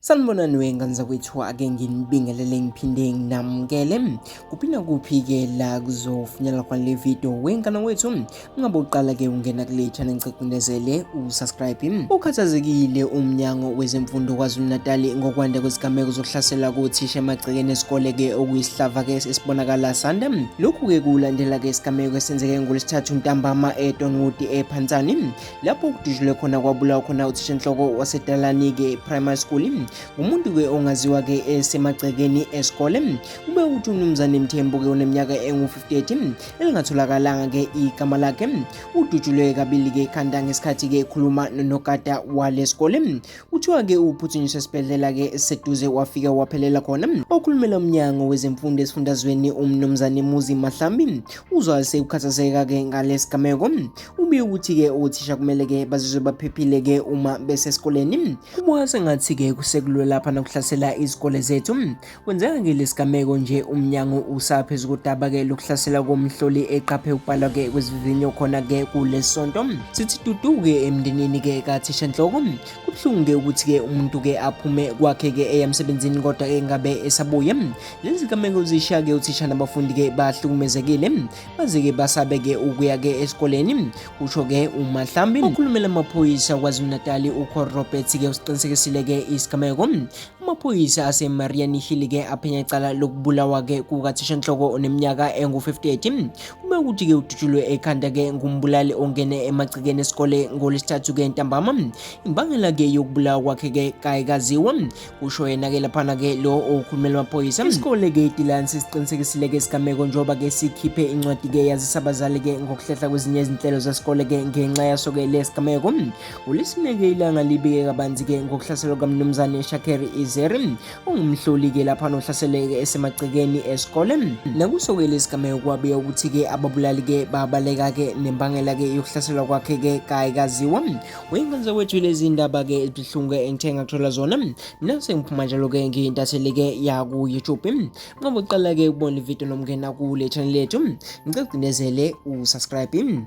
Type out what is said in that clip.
Sanibonani wey'ngane zakwethu, ake nginibingelele ngiphinde nginamukele kuphi nakuphi-ke la kuzofinyelela khona le video. Wey'ngane wethu, ungabe uqala-ke ungena kule channel, ngicindezele usubscribe. Ukhathazekile umnyango wezemfundo KwaZulu-Natali ngokwanda kwezigameko zokuhlasela kothisha emagcekeni esikole-ke okuyisihlava-ke esibonakala sanda. Lokhu-ke kulandela-ke isigameko esenzeke ngolwesithathu ntambama eTonwood ePhantsani, lapho kudutshulwe khona kwabulawa khona uthishanhloko waseDalani-ke Primary School ngumuntu-ke ongaziwa-ke esemagcekeni esikole. Kube ukuthi umnumzane Mthembu-ke oneminyaka engu-58 elingatholakalanga-ke igama lakhe udutshulwe kabili-ke ekhanda ngesikhathi-ke ekhuluma nonogada walesikole. Kuthiwa-ke uphuthunyiswe esibhedlela-ke seduze wafika waphelela khona. Okhulumela umnyango wezemfundo esifundazweni umnumzane Muzi Mahlambi uzwalise ukukhathazeka-ke ngalesigameko. Ubuye ukuthi-ke othisha kumele-ke bazizwe baphephile-ke uma besesikoleni. Kubuka sengathi-ke kusekulula lapha nokuhlasela izikole zethu. Kwenzeka-ke lesigameko nje umnyango usaphezu kodaba-ke lokuhlasela komhloli eqaphe ukubhalwa-ke kwezivivinyo khona-ke kulesonto. Sithi dudu-ke emndenini-ke kathishanhloko. Kubuhlungu-ke ukuthi-ke umuntu-ke aphume kwakhe-ke eya emsebenzini kodwa-ke ngabe esabuye. Lezi zigameko zishiya-ke uthisha nabafundi-ke bahlukumezekile. Baze-ke basabe-ke ukuya-ke esikoleni, kusho-ke uMahlambi. Okhulumela amaphoyisa KwaZulu-Natali uCol Roberts-ke usiqinisekisile-ke isigameko. Amaphoyisa aseMarian Hill-ke aphenya icala lokubulawa-ke kukathishanhloko oneminyaka engu-58. Kube ukuthi-ke udutshulwe ekhanda-ke ngumbulali ongene emagcekeni esikole ngolwesithathu-ke ntambama. Imbangela-ke yokubulawa kwakhe-ke kayikaziwa, kusho yena-ke laphana-ke lo okhulumela amaphoyisa. Isikole-ke iDilan sisiqinisekisile-ke isigameko njengoba-ke sikhiphe incwadi-ke yazisa abazali-ke ngokuhlehla kwezinye izinhlelo zesikole-ke ngenxa yaso-ke lesigameko. NgoLwesine-ke ilanga libike kabanzi-ke ngokuhlaselwa kukaMnumzane Shakeri Izeri ongumhloli-ke lapha nohlaseleke esemagcekeni esikole. Nakuso-ke lesigameko kwabiwa ukuthi-ke ababulali-ke babaleka-ke nembangela-ke yokuhlaselwa kwakhe-ke kayikaziwa. Weyingane zakwethu, lezi ndaba-ke ezibuhlungu-ke engithe ngathola zona. Mina sengiphuma njalo-ke ngiyintatheli-ke yaku-YouTube. Nqoba uqala-ke ukubona ividiyo noma ungena kule channel yethu, ngicela ucindezele usubscribe.